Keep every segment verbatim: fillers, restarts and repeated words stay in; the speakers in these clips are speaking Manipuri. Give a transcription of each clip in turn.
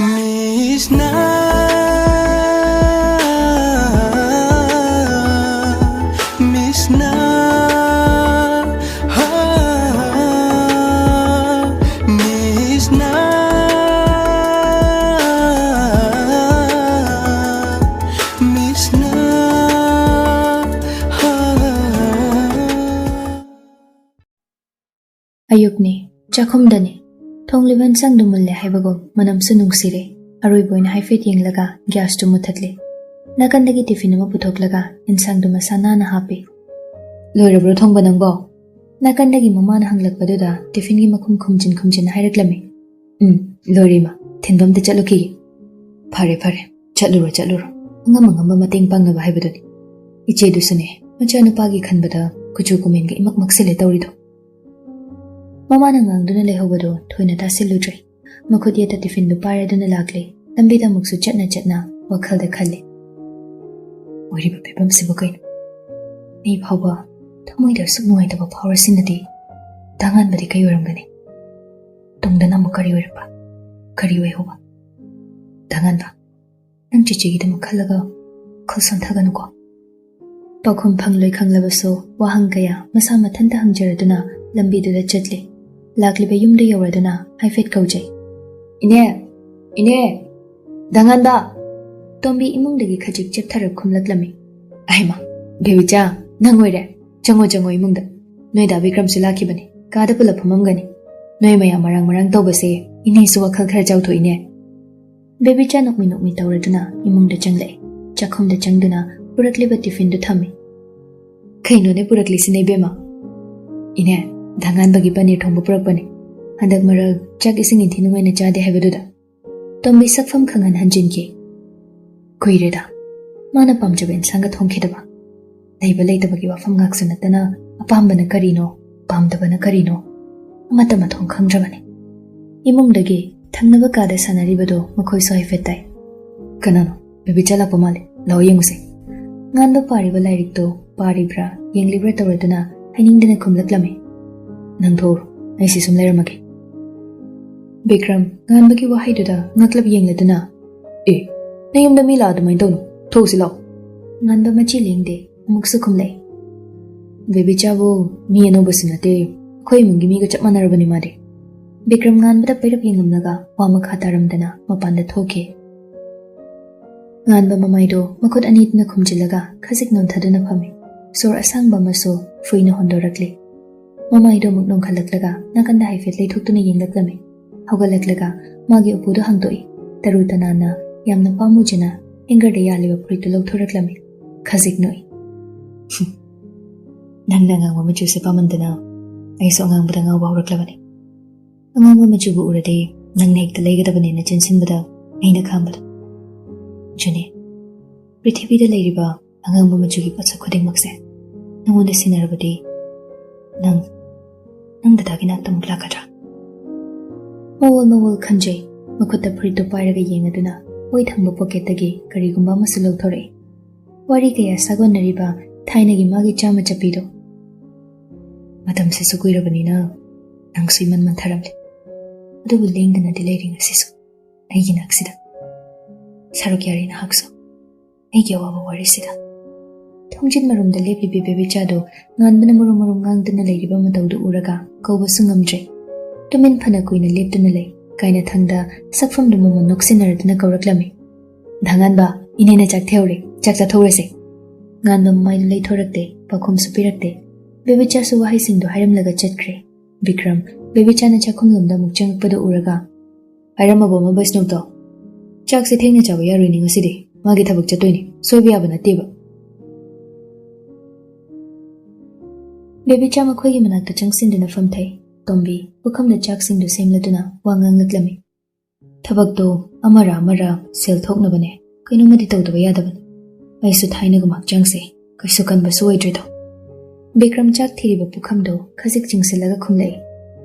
Miss Na, Miss Na, ha, Miss Na, Miss Na, ha. ꯑꯌꯨꯛꯅꯤ, ꯆꯥꯛꯈꯨꯝꯗꯅꯤ꯫ ꯊꯣꯡꯂꯤꯕ ꯏꯟꯁꯥꯡꯗꯨ ꯃꯨꯜꯂꯦ ꯍꯥꯏꯕꯒꯨꯝ ꯃꯅꯝꯁꯨ ꯅꯨꯡꯁꯤꯔꯦ꯫ ꯑꯔꯣꯏꯕ ꯑꯣꯏꯅ ꯍꯥꯏꯐꯦꯠ ꯌꯦꯡꯂꯒ ꯒ꯭ꯌꯥꯁꯇꯨ ꯃꯨꯊꯠꯂꯦ꯫ ꯅꯥꯀꯟꯗꯒꯤ ꯇꯤꯐꯤꯟ ꯑꯃ ꯄꯨꯊꯣꯛꯂꯒ ꯏꯟꯁꯥꯡꯗꯨ ꯃꯁꯥ ꯅꯥꯟꯅ ꯍꯥꯞꯄꯤ꯫ "ꯂꯣꯏꯔꯕ꯭ꯔꯣ ꯊꯣꯡꯕ ꯅꯪꯕꯣ?" ꯅꯥꯀꯟꯗꯒꯤ ꯃꯃꯥꯅ ꯍꯪꯂꯛꯄꯗꯨꯗ ꯇꯤꯐꯤꯟꯒꯤ ꯃꯈꯨꯝ ꯈꯨꯝꯖꯤꯟ ꯈꯨꯝꯖꯤꯟꯅ ꯍꯥꯏꯔꯛꯂꯝꯃꯤ꯫ "ꯎꯝ, ꯂꯣꯏꯔꯦ ꯏꯃꯥ, ꯊꯤꯟꯕ ꯑꯝꯇ ꯆꯠꯂꯨꯈꯤꯒꯦ꯫" "ꯐꯔꯦ ꯐꯔꯦ, ꯆꯠꯂꯨꯔꯣ ꯆꯠꯂꯨꯔꯣ, ꯑꯉꯝ ꯑꯉꯝꯕ ꯃꯇꯦꯡ ꯄꯥꯡꯅꯕ ꯍꯥꯏꯕꯗꯨꯅꯤ꯫ ꯏꯆꯦꯗꯨꯁꯨꯅꯦ, ꯃꯆꯥꯅꯨꯄꯥꯒꯤ ꯈꯟꯕꯗ ꯀꯨꯆꯨ ꯀꯨꯃꯦꯟꯒ ꯏꯃꯛ ꯃꯛꯁꯤꯜꯂꯦ ꯇꯧꯔꯤꯗꯣ꯫" ꯃꯃꯥꯅ ꯉꯥꯡꯗꯨꯅ ꯂꯩꯍꯧꯕꯗꯣ ꯊꯣꯏꯅ ꯇꯥꯁꯤꯜꯂꯨꯗ꯭ꯔꯦ꯫ ꯃꯈꯨꯠ ꯌꯦꯠꯇ ꯇꯤꯐꯤꯟꯗꯨ ꯄꯥꯏꯔꯗꯨꯅ ꯂꯥꯛꯂꯦ꯫ ꯂꯝꯕꯤꯗ ꯑꯃꯨꯛꯁꯨ ꯆꯠꯅ ꯆꯠꯅ ꯋꯥꯈꯜꯗ ꯈꯜꯂꯤ꯫ "ꯑꯣꯏꯔꯤꯕ ꯐꯤꯕꯝꯁꯤꯕꯨ ꯀꯩꯅꯣ? ꯑꯩ ꯐꯥꯎꯕ ꯊꯃꯣꯏꯗ ꯑꯁꯨꯛ ꯅꯨꯡꯉꯥꯏꯇꯕ ꯐꯥꯎꯔꯁꯤꯅꯗꯤ ꯗꯥ ꯉꯥꯟꯕꯗꯤ ꯀꯩ ꯑꯣꯏꯔꯝꯒꯅꯤ? ꯇꯨꯡꯗꯅ ꯑꯃꯨꯛ ꯀꯔꯤ ꯑꯣꯏꯔꯛꯄ? ꯀꯔꯤ ꯑꯣꯏꯍꯧꯕ? ꯗꯥ ꯉꯥꯟꯕ, ꯅꯪ ꯆꯤꯆꯦꯒꯤꯗꯃꯛ ꯈꯜꯂꯒ ꯋꯥꯈꯜ ꯁꯣꯟꯊꯒꯅꯨꯀꯣ꯫" ꯄꯥꯎꯈꯨꯝ ꯐꯪꯂꯣꯏ ꯈꯪꯂꯕꯁꯨ ꯋꯥꯍꯪ ꯀꯌꯥ ꯃꯁꯥ ꯃꯊꯟꯇ ꯍꯪꯖꯔꯗꯨꯅ ꯂꯝꯕꯤꯗꯨꯗ ꯆꯠꯂꯤ꯫ ꯂꯥꯛꯂꯤꯕ ꯌꯨꯝꯗ ꯌꯧꯔꯗꯨꯅ ꯍꯥꯏꯐꯦꯠ ꯀꯧꯖꯩ꯫ "ꯏꯅꯦ! ꯏꯅꯦ! ꯗꯥ ꯉꯥꯟꯕ!" ꯇꯣꯝꯕꯤ ꯏꯃꯨꯡꯗꯒꯤ ꯈꯖꯤꯛ ꯆꯦꯞꯊꯔꯛ ꯈꯨꯝꯂꯛꯂꯝꯃꯤ꯫ "ꯑꯍꯩꯃ, ꯕꯦꯕꯤꯆꯥ, ꯅꯪ ꯑꯣꯏꯔꯦ꯫ ꯆꯪꯉꯣ, ꯆꯪꯉꯣ ꯏꯃꯨꯡꯗ꯫ ꯅꯣꯏ ꯗꯥ ꯕꯤꯀ꯭ꯔꯝꯁꯨ ꯂꯥꯛꯈꯤꯕꯅꯤ꯫ ꯀꯥꯗ ꯄꯨꯂꯞ ꯐꯝꯃꯝꯒꯅꯤ꯫ ꯅꯣꯏ ꯃꯌꯥꯝ ꯃꯔꯥꯡ ꯃꯔꯥꯡ ꯇꯧꯕꯁꯦ ꯏꯅꯦꯁꯨ ꯋꯥꯈꯜ ꯈꯔ ꯆꯥꯎꯊꯣꯛꯏꯅꯦ꯫" ꯕꯦꯕꯤꯆꯥ ꯅꯣꯛꯃꯤ ꯅꯣꯛꯃꯤ ꯇꯧꯔꯗꯨꯅ ꯏꯃꯨꯡꯗ ꯆꯪꯂꯛꯏ꯫ ꯆꯥꯛꯈꯨꯝꯗ ꯆꯪꯗꯨꯅ ꯄꯨꯔꯛꯂꯤꯕ ꯇꯤꯐꯤꯟꯗꯨ ꯊꯝꯃꯤ꯫ "ꯀꯩꯅꯣꯅꯦ ꯄꯨꯔꯛꯂꯤꯁꯤꯅ ꯏꯕꯦꯝꯃ?" "ꯏꯅꯦ, ꯗꯥ ꯉꯥꯟꯕꯒꯤ ꯄꯅꯤꯔ ꯊꯣꯡꯕ ꯄꯨꯔꯛꯄꯅꯤ꯫ ꯍꯟꯗꯛ ꯃꯔꯛ ꯆꯥꯛ ꯏꯁꯤꯡ ꯏꯟꯊꯤ ꯅꯨꯡꯉꯥꯏꯅ ꯆꯥꯗꯦ ꯍꯥꯏꯕꯗꯨꯗ꯫" ꯇꯣꯝꯕꯤ ꯁꯛꯐꯝ ꯈꯪꯍꯟ ꯍꯟꯖꯤꯟꯈꯤ꯫ ꯀꯨꯏꯔꯦꯗ ꯃꯥꯅ ꯄꯥꯝꯖꯕ ꯏꯟꯁꯥꯡꯒ ꯊꯣꯡꯈꯤꯗꯕ꯫ ꯂꯩꯕ ꯂꯩꯇꯕꯒꯤ ꯋꯥꯐꯝ ꯉꯥꯛꯁꯨ ꯅꯠꯇꯅ ꯑꯄꯥꯝꯕꯅ ꯀꯔꯤꯅꯣ, ꯄꯥꯝꯗꯕꯅ ꯀꯔꯤꯅꯣ ꯑꯃꯠꯇ ꯃꯊꯣꯡ ꯈꯪꯗ꯭ꯔꯕꯅꯤ꯫ ꯏꯃꯨꯡꯗꯒꯤ ꯊꯪꯅꯕ ꯀꯥꯗ ꯁꯥꯟꯅꯔꯤꯕꯗꯣ ꯃꯈꯣꯏꯁꯨ ꯍꯥꯏꯐꯦꯠ ꯇꯥꯏ꯫ "ꯀꯅꯥꯅꯣ? ꯕꯦꯕꯤꯆꯥ ꯂꯥꯛꯄ ꯃꯥꯜꯂꯦ꯫ ꯂꯥꯛꯑꯣ ꯌꯦꯡꯉꯨꯁꯦ꯫" ꯉꯥꯟꯕ ꯄꯥꯔꯤꯕ ꯂꯥꯏꯔꯤꯛꯇꯣ ꯄꯥꯔꯤꯕ꯭ꯔꯥ ꯌꯦꯡꯂꯤꯕ꯭ꯔꯥ ꯇꯧꯔꯗꯨꯅ ꯍꯥꯏꯅꯤꯡꯗꯅ ꯈꯨꯝꯂꯛꯂꯝꯃꯤ꯫ "ꯅꯪ ꯊꯣꯛꯎꯔꯣ, ꯑꯩ ꯁꯤ ꯁꯨꯝ ꯂꯩꯔꯝꯃꯒꯦ꯫" ꯕꯤꯀ꯭ꯔꯝ ꯉꯥꯟꯕꯒꯤ ꯋꯥꯍꯩꯗꯨꯗ ꯉꯛꯂꯞ ꯌꯦꯡꯂꯗꯨꯅ, "ꯑꯦ, ꯅꯌꯨꯝꯗ ꯃꯤ ꯂꯥꯛꯑ ꯑꯗꯨꯃꯥꯏꯅ ꯇꯧꯅꯨ, ꯊꯣꯛꯎꯁꯤ ꯂꯥꯛꯑꯣ"꯫ ꯉꯥꯟꯕ ꯃꯆꯤ ꯂꯦꯡꯗꯦ, ꯑꯃꯨꯛꯁꯨ ꯈꯨꯝꯂꯛꯏ, "ꯕꯦꯕꯤꯆꯥꯕꯨ ꯃꯤ ꯑꯅꯧꯕꯁꯨ ꯅꯠꯇꯦ, ꯑꯩꯈꯣꯏ ꯏꯃꯨꯡꯒꯤ ꯃꯤꯒ ꯆꯞ ꯃꯥꯟꯅꯔꯕꯅꯤ ꯃꯥꯗꯤ"꯫ ꯕꯤꯀ꯭ꯔꯝ ꯉꯥꯟꯕꯗ ꯄꯩꯔꯞ ꯌꯦꯡꯂꯝꯂꯒ ꯋꯥ ꯃꯈꯥ ꯇꯥꯔꯝꯗꯅ ꯃꯄꯥꯟꯗ ꯊꯣꯛꯈꯤ꯫ ꯉꯥꯟꯕ ꯃꯃꯥꯏꯗꯣ ꯃꯈꯨꯠ ꯑꯅꯤꯗꯨꯅ ꯈꯨꯝꯖꯤꯜꯂꯒ ꯈꯖꯤꯛ ꯅꯣꯟꯊꯗꯨꯅ ꯐꯝꯃꯤ꯫ ꯁꯣꯔ ꯑꯁꯥꯡꯕ ꯑꯃꯁꯨ ꯐꯨꯏꯅ ꯍꯣꯟꯗꯣꯔꯛꯂꯤ꯫ ꯃꯃꯥꯏꯗꯣ ꯑꯃꯨꯛ ꯅꯣꯟꯈꯠꯂꯛꯂꯒ ꯅꯥꯀꯟꯗ ꯍꯥꯏꯐꯦꯠ ꯂꯩꯊꯣꯛꯇꯨꯅ ꯌꯦꯡꯂꯛꯂꯝꯃꯤ꯫ ꯍꯧꯒꯠꯂꯛꯂꯒ ꯃꯥꯒꯤ ꯎꯄꯨꯗꯣ ꯍꯥꯡꯗꯣꯛꯏ꯫ ꯇꯔꯨ ꯇꯅꯥꯟꯅ, ꯌꯥꯝꯅ ꯄꯥꯝꯃꯨꯖꯅ ꯍꯦꯡꯒꯔꯗ ꯌꯥꯜꯂꯤꯕ ꯐꯨꯔꯤꯠꯇꯨ ꯂꯧꯊꯣꯔꯛꯂꯝꯃꯤ꯫ ꯈꯖꯤꯛ ꯅꯣꯛꯏ꯫ "ꯅꯪꯅ ꯑꯉꯥꯡꯕ ꯃꯆꯨꯁꯦ ꯄꯥꯝꯃꯟꯗꯅ ꯑꯩꯁꯨ ꯑꯉꯥꯡꯕꯗ ꯉꯥꯎꯕ ꯍꯧꯔꯛꯂꯕꯅꯤ꯫ ꯑꯉꯥꯡꯕ ꯃꯆꯨꯕꯨ ꯎꯔꯗꯤ ꯅꯪꯅ ꯍꯦꯛꯇ ꯂꯩꯒꯗꯕꯅꯤꯅ ꯆꯦꯟꯁꯤꯟꯕꯗ ꯑꯩꯅ ꯈꯥꯝꯕꯗꯣ꯫ ꯖꯨꯅꯤ, ꯄ꯭ꯔꯤꯊꯤꯕꯤꯗ ꯂꯩꯔꯤꯕ ꯑꯉꯥꯡꯕ ꯃꯆꯨꯒꯤ ꯄꯣꯠꯁꯛ ꯈꯨꯗꯤꯡꯃꯛꯁꯦ ꯅꯉꯣꯟꯗ ꯁꯤꯟꯅꯔꯕꯗꯤ ꯅꯪ, ꯅꯪ ꯗꯗꯥꯒꯤ ꯅꯥꯛꯇ ꯑꯃꯨꯛ ꯂꯥꯛꯀꯗ꯭ꯔꯥ?" ꯃꯋꯣꯜ ꯃꯋꯣꯜ ꯈꯟꯖꯩ꯫ ꯃꯈꯨꯠꯇ ꯐꯨꯔꯤꯠꯇꯨ ꯄꯥꯏꯔꯒ ꯌꯦꯡꯂꯗꯨꯅ ꯑꯣꯏ ꯊꯪꯕ ꯄꯣꯀꯦꯠꯇꯒꯤ ꯀꯔꯤꯒꯨꯝꯕ ꯑꯃꯁꯨ ꯂꯧꯊꯣꯔꯛꯏ꯫ ꯋꯥꯔꯤ ꯀꯌꯥ ꯁꯥꯒꯣꯟꯅꯔꯤꯕ ꯊꯥꯏꯅꯒꯤ ꯃꯥꯒꯤ ꯆꯥꯃ ꯆꯞꯄꯤꯗꯣ꯫ "ꯃꯇꯝꯁꯤꯁꯨ ꯀꯨꯏꯔꯕꯅꯤꯅ ꯅꯪꯁꯨ ꯏꯃꯟ ꯃꯟꯊꯔꯝꯂꯦ꯫ ꯑꯗꯨꯕꯨ ꯂꯦꯡꯗꯅꯗꯤ ꯂꯩꯔꯤ ꯉꯁꯤꯁꯨ ꯑꯩꯒꯤ ꯅꯥꯛꯁꯤꯗ꯫ ꯁꯔꯨꯛ ꯌꯥꯔꯤ ꯅꯍꯥꯛꯁꯨ ꯑꯩꯒꯤ ꯑꯋꯥꯕ ꯋꯥꯔꯤꯁꯤꯗ"꯫ ꯊꯣꯡꯖꯤꯟ ꯃꯔꯨꯝꯗ ꯂꯦꯞꯂꯤꯕꯤ ꯕꯦꯕꯤꯆꯥꯗꯨ ꯉꯥꯟꯕꯅ ꯃꯔꯨꯝ ꯃꯔꯨꯝ ꯉꯥꯡꯗꯨꯅ ꯂꯩꯔꯤꯕ ꯃꯇꯧꯗꯨ ꯎꯔꯒ ꯀꯧꯕꯁꯨ ꯉꯝꯗ꯭ꯔꯦ꯫ ꯇꯨꯃꯤꯟ ꯐꯅ ꯀꯨꯏꯅ ꯂꯦꯞꯇꯨꯅ ꯂꯩ꯫ ꯀꯥꯏꯅꯊꯪꯗ ꯁꯛꯐꯝꯗꯨ ꯃꯃꯣꯟ ꯅꯣꯛꯁꯤꯟꯅꯔꯗꯨꯅ ꯀꯧꯔꯛꯂꯝꯃꯤ, "ꯗꯥ ꯉꯥꯟꯕ, ꯏꯅꯦꯅ ꯆꯥꯛ ꯊꯦꯍꯧꯔꯦ, ꯆꯥꯛ ꯆꯥꯊꯣꯛꯎꯔꯁꯦ"꯫ ꯉꯥꯟꯕ ꯃꯃꯥꯏꯗꯨ ꯂꯩꯊꯣꯔꯛꯇꯦ, ꯄꯥꯎꯈꯨꯝꯁꯨ ꯄꯤꯔꯛꯇꯦ꯫ ꯕꯦꯕꯤꯆꯥꯁꯨ ꯋꯥꯍꯩꯁꯤꯡꯗꯨ ꯍꯥꯏꯔꯝꯂꯒ ꯆꯠꯈ꯭ꯔꯦ꯫ ꯕꯤꯀ꯭ꯔꯝ ꯕꯦꯕꯤꯆꯥꯅ ꯆꯥꯛꯈꯨꯝꯂꯣꯝꯗ ꯑꯃꯨꯛ ꯆꯪꯂꯛꯄꯗꯨ ꯎꯔꯒ, "ꯍꯥꯏꯔꯝꯃꯕꯣ ꯑꯃ ꯕꯩꯁꯅꯣꯞꯇꯣ? ꯆꯥꯛꯁꯦ ꯊꯦꯡꯅ ꯆꯥꯕ ꯌꯥꯔꯣꯏꯅꯦ ꯉꯁꯤꯗꯤ, ꯃꯥꯒꯤ ꯊꯕꯛ ꯆꯠꯇꯣꯏꯅꯤ, ꯁꯣꯏꯕ ꯌꯥꯕ ꯅꯠꯇꯦꯕ"꯫ ꯕꯦꯕꯤꯆꯥ ꯃꯈꯣꯏꯒꯤ ꯃꯅꯥꯛꯇ ꯆꯪꯁꯤꯟꯗꯨꯅ ꯐꯝꯊꯩ꯫ ꯇꯣꯝꯕꯤ ꯄꯨꯈꯝꯗ ꯆꯥꯛꯁꯤꯡꯗꯨ ꯁꯦꯝꯂꯗꯨꯅ ꯋꯥ ꯉꯥꯡꯂꯛꯂꯝꯃꯤ꯫ "ꯊꯕꯛꯇꯣ ꯑꯃꯔ ꯑꯃꯔ ꯁꯦꯜ ꯊꯣꯛꯅꯕꯅꯦ, ꯀꯩꯅꯣꯝꯃꯗꯤ ꯇꯧꯗꯕ ꯌꯥꯗꯕꯅꯤ꯫ ꯑꯩꯁꯨ ꯊꯥꯏꯅꯒꯨꯝ ꯍꯛꯆꯥꯡꯁꯦ ꯀꯩꯁꯨ ꯀꯟꯕꯁꯨ ꯑꯣꯏꯗ꯭ꯔꯦꯗꯣ"꯫ ꯕꯤꯀ꯭ꯔꯝ ꯆꯥꯛ ꯊꯤꯔꯤꯕ ꯄꯨꯈꯝꯗꯣ ꯈꯖꯤꯛ ꯆꯤꯡꯁꯤꯜꯂꯒ ꯈꯨꯝꯂꯛꯏ,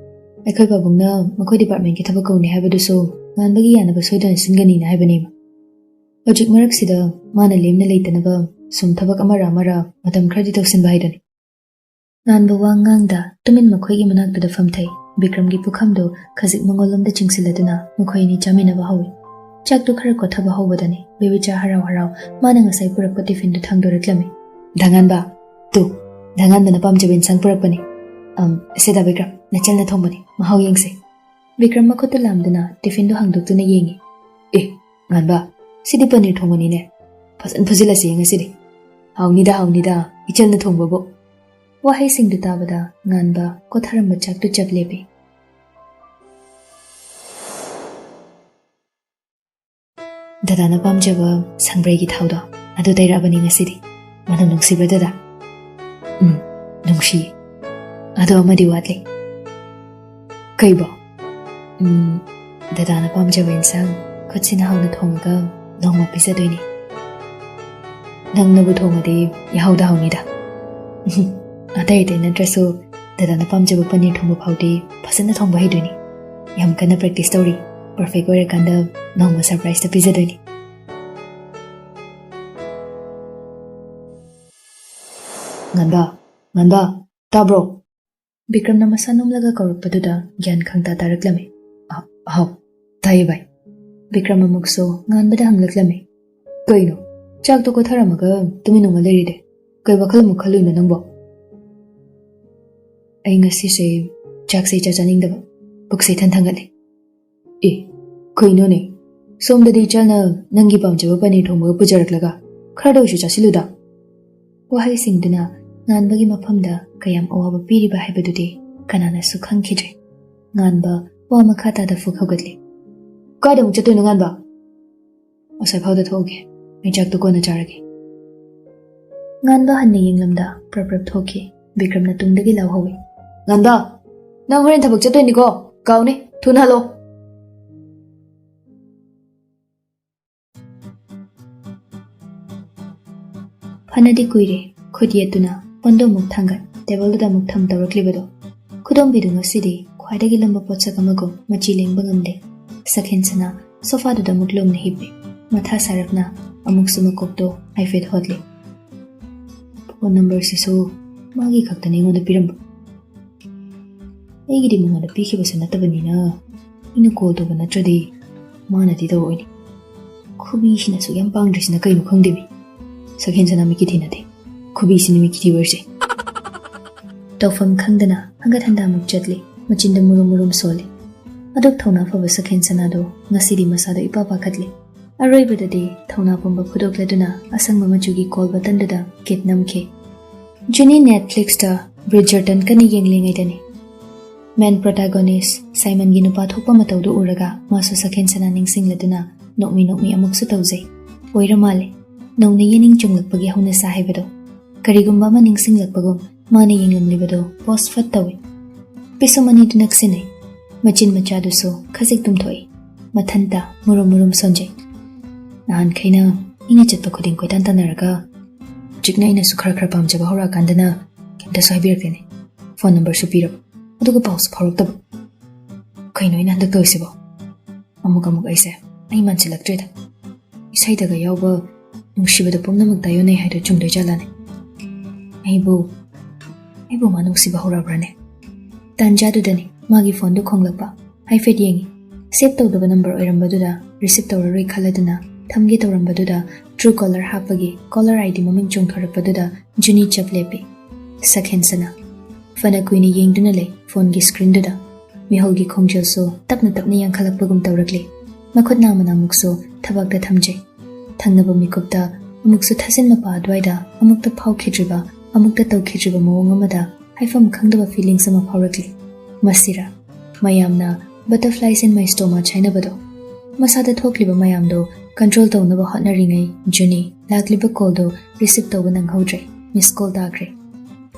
"ꯑꯩꯈꯣꯏ ꯄꯥꯕꯨꯡꯅ ꯃꯈꯣꯏ ꯗꯤꯄꯥꯔꯠꯃꯦꯟꯒꯤ ꯊꯕꯛ ꯀꯧꯅꯤ ꯍꯥꯏꯕꯗꯨꯁꯨ ꯉꯥꯟꯕꯒꯤ ꯌꯥꯅꯕ ꯁꯣꯏꯗꯅ ꯁꯤꯟꯒꯅꯤꯅ ꯍꯥꯏꯕꯅꯦꯕ꯫ ꯍꯧꯖꯤꯛ ꯃꯔꯛꯁꯤꯗ ꯃꯥꯅ ꯂꯦꯝꯅ ꯂꯩꯇꯅꯕ ꯁꯨꯝ ꯊꯕꯛ ꯑꯃꯔ ꯑꯃꯔ ꯃꯇꯝ ꯈꯔꯗꯤ ꯇꯧꯁꯤꯟꯕ ꯍꯥꯏꯗꯨꯅꯤ"꯫ ꯉꯥꯟꯕ ꯋꯥ ꯉꯥꯡꯗ ꯇꯨꯃꯤꯟ ꯃꯈꯣꯏꯒꯤ ꯃꯅꯥꯛꯇꯨꯗ ꯐꯝꯊꯩ꯫ ꯕꯤꯀ꯭ꯔꯝꯒꯤ ꯄꯨꯈꯝꯗꯨ ꯈꯖꯤꯛ ꯃꯉꯣꯟꯂꯣꯝꯗ ꯆꯤꯡꯁꯤꯜꯂꯗꯨꯅ ꯃꯈꯣꯏ ꯑꯅꯤ ꯆꯥꯃꯤꯟꯅꯕ ꯍꯧꯏ꯫ ꯆꯥꯛꯇꯨ ꯈꯔ ꯀꯣꯠꯊꯕ ꯍꯧꯕꯗꯅꯤ ꯕꯦꯕꯤꯆꯥ ꯍꯔꯥꯎ ꯍꯔꯥꯎ ꯃꯥꯅ ꯉꯁꯥꯏ ꯄꯨꯔꯛꯄ ꯇꯤꯐꯤꯟꯗꯨ ꯊꯥꯡꯗꯣꯔꯛꯂꯝꯃꯤ꯫ "ꯗꯥ ꯉꯥꯟꯕ, ꯇꯨ, ꯗꯥ ꯉꯥꯟꯕꯅ ꯄꯥꯝꯖꯕ ꯏꯟꯁꯥꯡ ꯄꯨꯔꯛꯄꯅꯤ꯫ ꯑꯝ, ꯁꯤꯗ ꯕꯤꯀ꯭ꯔꯝ, ꯅꯆꯜꯅ ꯊꯣꯡꯕꯅꯤ, ꯃꯍꯥꯎ ꯌꯦꯡꯁꯦ꯫" ꯕꯤꯀ꯭ꯔꯝ ꯃꯈꯨꯠꯇꯨ ꯂꯥꯝꯗꯨꯅ ꯇꯤꯐꯤꯟꯗꯨ ꯍꯥꯡꯗꯣꯛꯇꯨꯅ ꯌꯦꯡꯏ꯫ "ꯑꯦ, ꯉꯥꯟꯕ, ꯁꯤꯗꯤ ꯄꯅꯤꯔ ꯊꯣꯡꯕꯅꯤꯅꯦ꯫ ꯐꯖꯅ ꯐꯨꯖꯤꯜꯂꯁꯤ ꯉꯁꯤꯗꯤ꯫ ꯍꯥꯎꯅꯤꯗ, ꯍꯥꯎꯅꯤꯗ, ꯏꯆꯜꯅ ꯊꯣꯡꯕꯕꯨ꯫" ꯋꯥꯍꯩꯁꯤꯡꯗꯨ ꯇꯥꯕꯗ ꯉꯥꯟꯕ ꯀꯣꯊꯔꯝꯕ ꯆꯥꯛꯇꯨ ꯆꯞ ꯂꯦꯞꯄꯤ꯫ "ꯗꯗꯥꯅ ꯄꯥꯝꯖꯕ ꯁꯪꯕ꯭ꯔꯩꯒꯤ ꯊꯥꯎꯗꯣ, ꯑꯗꯨ ꯇꯩꯔꯛꯑꯕꯅꯤ ꯉꯁꯤꯗꯤ꯫ ꯃꯅꯝ ꯅꯨꯡꯁꯤꯕ꯭ꯔꯥ ꯗꯗꯥ?" "ꯎꯝ, ꯅꯨꯡꯁꯤ꯫ ꯑꯗꯣ ꯑꯃꯗꯤ ꯋꯥꯠꯂꯤ꯫" "ꯀꯩꯕꯣ?" "ꯎꯝ, ꯗꯗꯥꯅ ꯄꯥꯝꯖꯕ ꯏꯟꯁꯥꯡ ꯈꯨꯠꯁꯤꯅ ꯍꯥꯎꯅ ꯊꯣꯡꯉꯒ ꯅꯣꯡꯃ ꯄꯤꯖꯗꯣꯏꯅꯤ꯫ ꯅꯪꯅꯕꯨ ꯊꯣꯡꯉꯗꯤ ꯌꯥꯍꯧꯗ ꯍꯥꯎꯅꯤꯗ꯫" "ꯑꯇꯩ ꯑꯇꯩ ꯅꯠꯇ꯭ꯔꯁꯨ ꯗꯗꯥꯅ ꯄꯥꯝꯖꯕ ꯄꯅꯤꯔ ꯊꯣꯡꯕ ꯐꯥꯎꯗꯤ ꯐꯖꯅ ꯊꯣꯡꯕ ꯍꯩꯗꯣꯏꯅꯤ꯫ ꯌꯥꯝ ꯀꯟꯅ ꯄ꯭ꯔꯦꯛꯇꯤꯁ ꯇꯧꯔꯤ꯫ ꯄꯔꯐꯦꯛ ꯑꯣꯏꯔꯀꯥꯟꯗ ꯅꯣꯡꯃ ꯁꯔꯄ꯭ꯔꯥꯏꯖꯇ ꯄꯤꯖꯗꯣꯏꯅꯤ꯫" "ꯉꯥꯟꯕ, ꯉꯥꯟꯕ, ꯇꯥꯕ꯭ꯔꯣ?" ꯕꯤꯀ꯭ꯔꯝꯅ ꯃꯁꯥ ꯅꯣꯝꯂꯒ ꯀꯧꯔꯛꯄꯗꯨꯗ ꯒ꯭ꯌꯥꯟ ꯈꯪꯇꯥ ꯇꯥꯔꯛꯂꯝꯃꯤ꯫ "ꯑ-, ꯍꯥꯎ, ꯇꯥꯏꯌꯦ ꯚꯥꯏ꯫" ꯕꯤꯀ꯭ꯔꯝ ꯑꯃꯨꯛꯁꯨ ꯉꯥꯟꯕꯗ ꯍꯪꯂꯛꯂꯝꯃꯤ꯫ "ꯀꯩꯅꯣ, ꯆꯥꯛꯇꯣ ꯀꯣꯊꯔꯝꯃꯒ ꯇꯨꯃꯤꯟ ꯅꯨꯡꯉꯥꯏ ꯂꯩꯔꯤꯗꯤ? ꯀꯩ ꯋꯥꯈꯜ ꯑꯃꯨꯛ ꯈꯜꯂꯨꯏꯅꯣ ꯅꯪꯕꯣ?" "ꯑꯩ ꯉꯁꯤꯁꯦ ꯆꯥꯛꯁꯦ ꯏꯆꯥ ꯆꯥꯅꯤꯡꯗꯕ, ꯄꯨꯛꯁꯦ ꯏꯊꯟ ꯊꯟꯒꯠꯂꯦ꯫" "ꯑꯦ, ꯀꯩꯅꯣꯅꯦ? ꯁꯣꯝꯗꯗꯤ ꯏꯆꯜꯅ ꯅꯪꯒꯤ ꯄꯥꯝꯖꯕ ꯄꯅꯤꯔ ꯊꯣꯡꯕꯒ ꯄꯨꯖꯔꯛꯂꯒ ꯈꯔꯗ ꯑꯣꯏꯁꯨ ꯆꯥꯁꯤꯜꯂꯨꯗ꯫" ꯋꯥꯍꯩꯁꯤꯡꯗꯨꯅ ꯉꯥꯟꯕꯒꯤ ꯃꯐꯝꯗ ꯀꯌꯥꯝ ꯑꯋꯥꯕ ꯄꯤꯔꯤꯕ ꯍꯥꯏꯕꯗꯨꯗꯤ ꯀꯅꯥꯅꯁꯨ ꯈꯪꯈꯤꯗ꯭ꯔꯦ꯫ ꯉꯥꯟꯕ ꯋꯥ ꯃꯈꯥ ꯇꯥꯗ ꯐꯨꯛ ꯍꯧꯒꯠꯂꯤ꯫ "ꯀꯥꯏꯗ ꯑꯃꯨꯛ ꯆꯠꯇꯣꯏꯅꯣ, ꯉꯥꯟꯕ?" "ꯑꯁ꯭ꯋꯥꯏꯐꯥꯎꯗ ꯊꯣꯛꯎꯒꯦ꯫ ꯑꯩ ꯆꯥꯛꯇꯨ ꯀꯣꯟꯅ ꯆꯥꯔꯒꯦ꯫" ꯉꯥꯟꯕ ꯍꯟꯅ ꯌꯦꯡꯂꯝꯗ ꯄ꯭ꯔꯞ ꯄ꯭ꯔꯞ ꯊꯣꯛꯈꯤ꯫ ꯕꯤꯀ꯭ꯔꯝꯅ ꯇꯨꯡꯗꯒꯤ ꯂꯥꯎꯍꯧꯏ꯫ "ꯉꯥꯟꯕ, ꯅꯪ ꯍꯣꯔꯦꯟ ꯊꯕꯛ ꯆꯠꯇꯣꯏꯅꯤꯀꯣ, ꯀꯥꯎꯅꯤ, ꯊꯨꯅ ꯍꯜꯂꯣ꯫" ꯐꯅꯗꯤ ꯀꯨꯏꯔꯦ ꯈꯨꯠ ꯌꯦꯠꯇꯨꯅ ꯐꯣꯟꯗꯣ ꯑꯃꯨꯛ ꯊꯥꯡꯒꯠ, ꯇꯦꯕꯜꯗꯨꯗ ꯑꯃꯨꯛ ꯊꯝ ꯇꯧꯔꯛꯂꯤꯕꯗꯣ꯫ ꯈꯨꯗꯣꯝꯕꯤꯗꯨ ꯉꯁꯤꯗꯤ ꯈ꯭ꯋꯥꯏꯗꯒꯤ ꯂꯨꯝꯕ ꯄꯣꯠꯁꯛ ꯑꯃꯒꯨꯝ ꯃꯆꯤ ꯂꯦꯡꯕ ꯉꯝꯗꯦ꯫ ꯁꯛꯍꯦꯟ ꯁꯅꯥ ꯁꯣꯐꯥꯗꯨꯗ ꯑꯃꯨꯛ ꯂꯨꯝꯅ ꯍꯤꯞꯄꯤ꯫ ꯃꯊꯥ ꯁꯥꯔꯞꯅ ꯑꯃꯨꯛꯁꯨ ꯃꯀꯣꯛꯇꯣ ꯍꯥꯏꯐꯦꯠ ꯍꯣꯠꯂꯤ꯫ ꯐꯣꯟ ꯅꯝꯕꯔꯁꯤꯁꯨ ꯃꯥꯒꯤ ꯈꯛꯇꯅꯤ ꯑꯩꯉꯣꯟꯗ ꯄꯤꯔꯝꯕ꯫ ꯑꯩꯒꯤꯗꯤ ꯃꯉꯣꯟꯗ ꯄꯤꯈꯤꯕꯁꯨ ꯅꯠꯇꯕꯅꯤꯅ ꯑꯩꯅ ꯀꯣꯜ ꯇꯧꯕ ꯅꯠꯇ꯭ꯔꯗꯤ ꯃꯥꯅꯗꯤ ꯇꯧꯔꯛꯑꯣꯏꯅꯦ꯫ ꯈꯨꯕꯤꯁꯤꯅ ꯑꯁꯨꯛ ꯌꯥꯝ ꯄꯥꯡꯗ꯭ꯔꯤꯁꯤꯅ ꯀꯩꯅꯣ ꯈꯪꯗꯦꯃꯤ꯫ ꯁꯛꯍꯦꯟ ꯁꯅꯥ ꯃꯤꯠꯀꯤ ꯊꯤ ꯅꯠꯇꯦ, ꯈꯨꯕꯤꯁꯤꯅ ꯃꯤꯠꯀꯤ ꯊꯤ ꯑꯣꯏꯔꯤꯁꯦ꯫ ꯇꯧꯐꯝ ꯈꯪꯗꯅ ꯍꯪꯒꯠ ꯍꯟꯗꯥꯃꯨꯛ ꯆꯠꯂꯤ, ꯃꯆꯤꯟꯗ ꯃꯨꯔꯨꯝ ꯃꯨꯔꯨꯝ ꯁꯣꯜꯂꯤ꯫ ꯑꯗꯨꯛ ꯊꯧꯅꯥ ꯐꯕ ꯁꯛꯍꯦꯟ ꯁꯅꯥꯗꯣ ꯉꯁꯤꯗꯤ ꯃꯁꯥꯗꯣ ꯏꯄꯥ ꯄꯥꯈꯠꯂꯤ꯫ ꯑꯔꯣꯏꯕꯗꯗꯤ ꯊꯧꯅꯥ ꯄꯨꯝꯕ ꯐꯨꯗꯣꯛꯂꯗꯨꯅ ꯑꯁꯪꯕ ꯃꯆꯨꯒꯤ ꯀꯣꯜ ꯕꯇꯟꯗꯨꯗ ꯀꯦꯠ ꯅꯝꯈꯤ꯫ ꯖꯨꯅꯤ Netflix ꯇ Bridgerton ꯀꯟꯅ ꯌꯦꯡꯂꯤꯉꯩꯗꯅꯤ main protagonist ꯁꯥꯏꯃꯟꯒꯤ ꯅꯨꯄꯥ ꯊꯣꯛꯄ ꯃꯇꯧꯗꯨ ꯎꯔꯒ ꯃꯥꯁꯨ ꯁꯛꯍꯦꯟ ꯁꯅꯥ ꯅꯤꯡꯁꯤꯡꯂꯗꯨꯅ ꯅꯣꯛꯃꯤ ꯅꯣꯛꯃꯤ ꯑꯃꯨꯛꯁꯨ ꯇꯧꯖꯩ꯫ ꯑꯣꯏꯔ ꯃꯥꯜꯂꯦ, ꯅꯧꯅ ꯌꯦꯅꯤꯡ ꯆꯨꯡꯂꯛꯄꯒꯤ ꯍꯧꯅꯁꯥ ꯍꯥꯏꯕꯗꯣ꯫ ꯀꯔꯤꯒꯨꯝꯕ ꯑꯃ ꯅꯤꯡꯁꯤꯡꯂꯛꯄꯒꯨꯝ ꯃꯥꯅ ꯌꯦꯡꯂꯝꯂꯤꯕꯗꯣ pause ꯐꯠ ꯇꯧꯏ꯫ ꯄꯤꯁꯨꯝ ꯑꯅꯤꯗꯨ ꯅꯛꯁꯤꯟꯅꯩ꯫ ꯃꯆꯤꯟ ꯃꯆꯥꯗꯨꯁꯨ ꯈꯖꯤꯛ ꯇꯨꯝꯊꯣꯛꯏ꯫ ꯃꯊꯟꯇ ꯃꯨꯔꯨꯝ ꯃꯨꯔꯨꯝ ꯁꯣꯟꯖꯩ꯫ ꯅꯍꯥꯟꯈꯩꯅ ꯏꯅ ꯆꯠꯄ ꯈꯨꯗꯤꯡ ꯀꯣꯏꯇꯥꯟ ꯇꯥꯟꯅꯔꯒ ꯍꯧꯖꯤꯛꯅ ꯑꯩꯅꯁꯨ ꯈꯔ ꯈꯔ ꯄꯥꯝꯖꯕ ꯍꯧꯔꯛꯑꯀꯥꯟꯗꯅ ꯀꯩꯝꯇꯁꯨ ꯍꯥꯏꯕꯤꯔꯛꯇꯦꯅꯦ꯫ ꯐꯣꯟ ꯅꯝꯕꯔꯁꯨ ꯄꯤꯔꯕ, ꯑꯗꯨꯒ ꯄꯥꯎꯁꯨ ꯐꯥꯎꯔꯛꯇꯕ꯫ ꯀꯩꯅꯣ ꯑꯩꯅ ꯍꯟꯗꯛ ꯇꯧꯔꯤꯁꯤꯕꯣ? ꯑꯃꯨꯛ ꯑꯃꯨꯛ ꯑꯩꯁꯦ ꯑꯩ ꯃꯥꯟꯁꯤꯜꯂꯛꯇ꯭ꯔꯦꯗ꯫ ꯏꯁꯩꯗꯒ ꯌꯥꯎꯕ "ꯅꯨꯡꯁꯤꯕꯗ ꯄꯨꯝꯅꯃꯛ ꯇꯥꯏꯌꯣꯟꯅꯩ" ꯍꯥꯏꯗꯣ ꯆꯨꯝꯗꯣꯏ ꯖꯥꯠꯂꯥꯅꯦ? ꯑꯩꯕꯨ ꯑꯩꯕꯨ ꯃꯥ ꯅꯨꯡꯁꯤꯕ ꯍꯧꯔꯛꯑꯕ꯭ꯔꯥꯅꯦ? ꯇꯥꯟꯖꯥꯗꯨꯗꯅꯤ ꯃꯥꯒꯤ ꯐꯣꯟꯗꯨ ꯈꯣꯡꯂꯛꯄ꯫ ꯍꯥꯏꯐꯦꯠ ꯌꯦꯡꯉꯤ꯫ ꯁꯦꯚ ꯇꯧꯗꯕ ꯅꯝꯕꯔ ꯑꯣꯏꯔꯝꯕꯗꯨꯗ ꯔꯤꯁꯤꯚ ꯇꯧꯔꯔꯣꯏ ꯈꯜꯂꯗꯨꯅ ꯊꯝꯒꯦ ꯇꯧꯔꯝꯕꯗꯨꯗ Truecaller ꯍꯥꯞꯄꯒꯤ ꯀꯣꯂꯔ ꯑꯥꯏ ꯗꯤ ꯃꯃꯤꯡ ꯆꯣꯡꯊꯣꯔꯛꯄꯗꯨꯗ ꯖꯨꯅꯤ ꯆꯞ ꯂꯦꯞꯄꯤ꯫ ꯁꯛꯍꯦꯟ ꯁꯅꯥ꯫ ꯐꯅ ꯀꯨꯏꯅ ꯌꯦꯡꯗꯨꯅ ꯂꯩ ꯐꯣꯟꯒꯤ ꯁ꯭ꯀ꯭ꯔꯤꯟꯗꯨꯗ꯫ ꯃꯤꯍꯧꯒꯤ ꯈꯣꯡꯖꯦꯜꯁꯨ ꯇꯞꯅ ꯇꯞꯅ ꯌꯥꯡꯈꯠꯂꯛꯄꯒꯨꯝ ꯇꯧꯔꯛꯂꯤ꯫ ꯃꯈꯨꯠ ꯅꯥꯝꯃꯅ ꯑꯃꯨꯛꯁꯨ ꯊꯕꯥꯛꯇ ꯊꯝꯖꯩ꯫ ꯊꯪꯅꯕ ꯃꯤꯀꯨꯞꯇ ꯑꯃꯨꯛꯁꯨ ꯊꯥꯖꯤꯟ ꯃꯄꯥ ꯑꯗꯨꯋꯥꯏꯗ ꯑꯃꯨꯛꯇ ꯐꯥꯎꯈꯤꯗ꯭ꯔꯤꯕ, ꯑꯃꯨꯛꯇ ꯇꯧꯈꯤꯗ꯭ꯔꯤꯕ ꯃꯑꯣꯡ ꯑꯃꯗ ꯍꯥꯏꯐꯝ ꯈꯪꯗꯕ feelings ꯑꯃ ꯐꯥꯎꯔꯛꯂꯤ꯫ ꯃꯁꯤꯔꯥ ꯃꯌꯥꯝꯅ "Butterflies in my stomach" ꯍꯥꯏꯅꯕꯗꯣ? ꯃꯁꯥꯗ ꯊꯣꯛꯂꯤꯕ ꯃꯌꯥꯝꯗꯣ ꯀꯟꯇ꯭ꯔꯣꯜ ꯇꯧꯅꯕ ꯍꯣꯠꯅꯔꯤꯉꯩ ꯖꯨꯅꯤ ꯂꯥꯛꯂꯤꯕ ꯀꯣꯜꯗꯣ ꯔꯤꯁꯤꯚ ꯇꯧꯕ ꯅꯪꯍꯧꯗ꯭ꯔꯦ꯫ ꯃꯤꯁ ꯀꯣꯜ ꯇꯥꯈ꯭ꯔꯦ꯫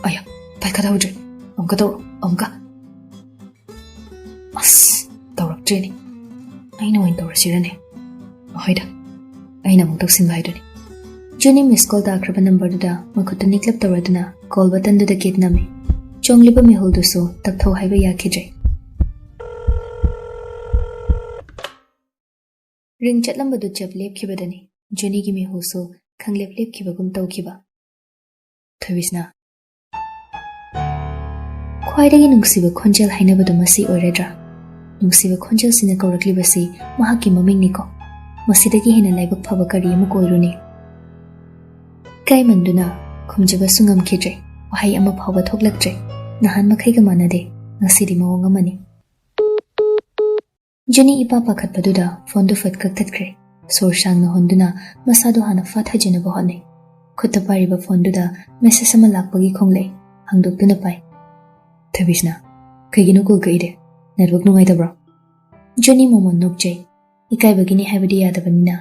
ꯑꯌꯥ, ꯄꯥꯏꯈꯠꯍꯧꯗ꯭ꯔꯦ꯫ ꯑꯃꯨꯛꯀ ꯇꯧꯔꯣ, ꯑꯃꯨꯛꯀ꯫ ꯑꯁ, ꯇꯧꯔꯛꯇ꯭ꯔꯦꯅꯦ꯫ ꯑꯩꯅ ꯑꯣꯏꯅ ꯇꯧꯔꯁꯤꯔꯅꯦ? ꯍꯣꯏꯗ, ꯑꯩꯅ ꯑꯃꯨꯛ ꯇꯧꯁꯤꯟꯕ ꯍꯥꯏꯗꯨꯅꯤ꯫ ꯖꯨꯅꯤ ꯃꯤꯁ ꯀꯣꯜ ꯇꯥꯈ꯭ꯔꯕ ꯅꯝꯕꯔꯗꯨꯗ ꯃꯈꯨꯠꯇꯨ ꯅꯤꯛꯂꯞ ꯇꯧꯔꯗꯨꯅ ꯀꯣꯜ ꯕꯇꯟꯗꯨꯗ ꯀꯦꯠ ꯅꯝꯃꯤ꯫ ꯆꯣꯡꯂꯤꯕ ꯃꯤꯍꯨꯜꯗꯨꯁꯨ ꯇꯞꯊꯧ ꯍꯥꯏꯕ ꯌꯥꯈꯤꯗ꯭ꯔꯦ꯫ ꯔꯤꯡ ꯆꯠꯂꯝꯕꯗꯨ ꯆꯞ ꯂꯦꯞꯈꯤꯕꯗꯅꯤ ꯖꯨꯅꯤꯒꯤ ꯃꯤꯍꯨꯜꯁꯨ ꯈꯪꯂꯦꯞ ꯂꯦꯞꯈꯤꯕꯒꯨꯝ ꯇꯧꯈꯤꯕ꯫ ꯊꯣꯏꯕꯤꯁꯅꯥ꯫ ꯈ꯭ꯋꯥꯏꯗꯒꯤ ꯅꯨꯡꯁꯤꯕ ꯈꯣꯟꯖꯦꯜ ꯍꯥꯏꯅꯕꯗꯨ ꯃꯁꯤ ꯑꯣꯏꯔꯗ꯭ꯔꯥ? ꯅꯨꯡꯁꯤꯕ ꯈꯣꯟꯖꯦꯜꯁꯤꯅ ꯀꯧꯔꯛꯂꯤꯕꯁꯤ ꯃꯍꯥꯛꯀꯤ ꯃꯃꯤꯡꯅꯤꯀꯣ꯫ ꯃꯁꯤꯗꯒꯤ ꯍꯦꯟꯅ ꯂꯥꯏꯕꯛ ꯐꯕ ꯀꯔꯤ ꯑꯃꯨꯛ ꯑꯣꯏꯔꯨꯅꯤ? ꯏꯀꯥꯏꯃꯟꯗꯨꯅ ꯈꯨꯝꯖꯕꯁꯨ ꯉꯝꯈꯤꯗ꯭ꯔꯦ꯫ ꯋꯥꯍꯩ ꯑꯃ ꯐꯥꯎꯕ ꯊꯣꯛꯂꯛꯇ꯭ꯔꯦ꯫ ꯅꯍꯥꯟ ꯃꯈꯩꯒ ꯃꯥꯟꯅꯗꯦ꯫ ꯉꯁꯤꯗꯤ ꯃꯑꯣꯡ ꯑꯃꯅꯤ꯫ ꯖꯨꯅꯤ ꯏꯄꯥ ꯄꯥꯈꯠꯄꯗꯨꯗ ꯐꯣꯟꯗꯨ ꯐꯠ ꯀꯛꯊꯠꯈ꯭ꯔꯦ꯫ ꯁꯣꯔ ꯁꯥꯡꯅ ꯍꯣꯟꯗꯨꯅ ꯃꯁꯥꯗꯨ ꯍꯥꯟꯅ ꯐꯥꯊꯖꯅꯕ ꯍꯣꯠꯅꯩ꯫ ꯈꯨꯠꯇ ꯄꯥꯏꯔꯤꯕ ꯐꯣꯟꯗꯨꯗ ꯃꯦꯁꯦꯖ ꯑꯃ ꯂꯥꯛꯄꯒꯤ ꯈꯣꯡꯂꯩ ꯍꯥꯡꯗꯣꯛꯇꯨꯅ ꯄꯥꯏ꯫ "ꯊꯣꯏꯕꯤꯁꯅꯥ, ꯀꯩꯒꯤꯅꯣ ꯀꯣꯜ ꯀꯛꯏꯗꯦ? ꯅꯦꯠꯋꯥꯔꯛ ꯅꯨꯡꯉꯥꯏꯇꯕ꯭ꯔꯣ?" ꯖꯣꯅꯤ ꯃꯣꯃꯣꯟ ꯅꯣꯛꯆꯩ꯫ ꯏꯀꯥꯏꯕꯒꯤꯅꯤ ꯍꯥꯏꯕꯗꯤ ꯌꯥꯗꯕꯅꯤꯅ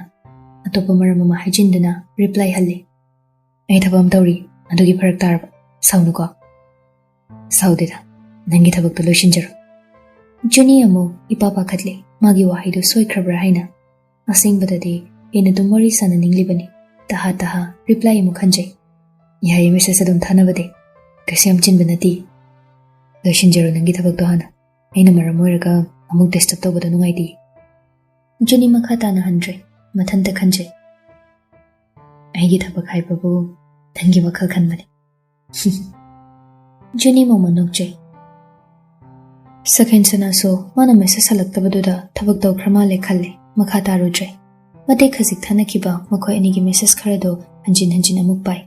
ꯑꯇꯣꯞꯄ ꯃꯔꯝ ꯑꯃ ꯍꯥꯏꯖꯤꯟꯗꯨꯅ ꯔꯤꯄ꯭ꯂꯥꯏ ꯍꯜꯂꯤ꯫ "ꯑꯩ ꯊꯕꯛ ꯑꯃ ꯇꯧꯔꯤ, ꯑꯗꯨꯒꯤ ꯐꯔꯛ ꯇꯥꯔꯕ꯫ ꯁꯥꯎꯅꯨꯀꯣ꯫" "ꯁꯥꯎꯗꯦꯗ, ꯅꯪꯒꯤ ꯊꯕꯛꯇꯣ ꯂꯣꯏꯁꯤꯟꯖꯔꯣ꯫" ꯖꯨꯅꯤ ꯑꯃꯨꯛ ꯏꯄꯥ ꯄꯥꯈꯠꯂꯦ꯫ ꯃꯥꯒꯤ ꯋꯥꯍꯩꯗꯨ ꯁꯣꯏꯈ꯭ꯔꯕ꯭ꯔꯥ ꯍꯥꯏꯅ꯫ ꯑꯁꯦꯡꯕꯗꯗꯤ ꯑꯩꯅ ꯑꯗꯨꯝ ꯋꯥꯔꯤ ꯁꯥꯟꯅꯅꯤꯡꯂꯤꯕꯅꯤ꯫ ꯇꯍꯥ ꯇꯍꯥ ꯔꯤꯄ꯭ꯂꯥꯏ ꯑꯃꯨꯛ ꯍꯟꯖꯩ꯫ "ꯌꯥꯏꯌꯦ, ꯃꯦꯁꯦꯖ ꯑꯗꯨꯝ ꯊꯥꯅꯕꯗꯤ꯫ ꯀꯩꯁꯨ ꯌꯥꯝ ꯆꯤꯟꯕ ꯅꯠꯇꯦ꯫ ꯂꯣꯏꯁꯤꯟꯖꯔꯣ ꯅꯪꯒꯤ ꯊꯕꯛꯇꯣ ꯍꯥꯟꯅ꯫ ꯑꯩꯅ ꯃꯔꯝ ꯑꯣꯏꯔꯒ ꯑꯃꯨꯛ ꯗꯤꯁꯇꯔꯕ ꯇꯧꯕꯗꯣ ꯅꯨꯡꯉꯥꯏꯇꯦ꯫" ꯖꯨꯅꯤ ꯃꯈꯥ ꯇꯥꯅ ꯍꯟꯗ꯭ꯔꯦ꯫ ꯃꯊꯟꯇ ꯈꯟꯖꯩ꯫ "ꯑꯩꯒꯤ ꯊꯕꯛ ꯍꯥꯏꯕꯕꯨ ꯅꯪꯒꯤ ꯋꯥꯈꯜ ꯈꯟꯕꯅꯤ꯫" ꯖꯨꯅꯤ ꯃꯣꯃꯣꯟ ꯅꯣꯛꯆꯩ꯫ ꯁꯈꯦꯟ ꯁꯅꯥꯁꯨ ꯃꯥꯅ ꯃꯦꯁꯦꯖ ꯍꯜꯂꯛꯇꯕꯗꯨꯗ ꯊꯕꯛ ꯇꯧꯈ꯭ꯔ ꯃꯥꯜꯂꯦ ꯈꯜꯂꯦ꯫ ꯃꯈꯥ ꯇꯥꯔꯨꯗ꯭ꯔꯦ꯫ ꯃꯇꯦꯛ ꯈꯖꯤꯛ ꯊꯥꯅꯈꯤꯕ ꯃꯈꯣꯏ ꯑꯅꯤꯒꯤ ꯃꯦꯁꯦꯖ ꯈꯔꯗꯣ ꯍꯟꯖꯤꯟ ꯍꯟꯖꯤꯟ ꯑꯃꯨꯛ ꯄꯥꯏ꯫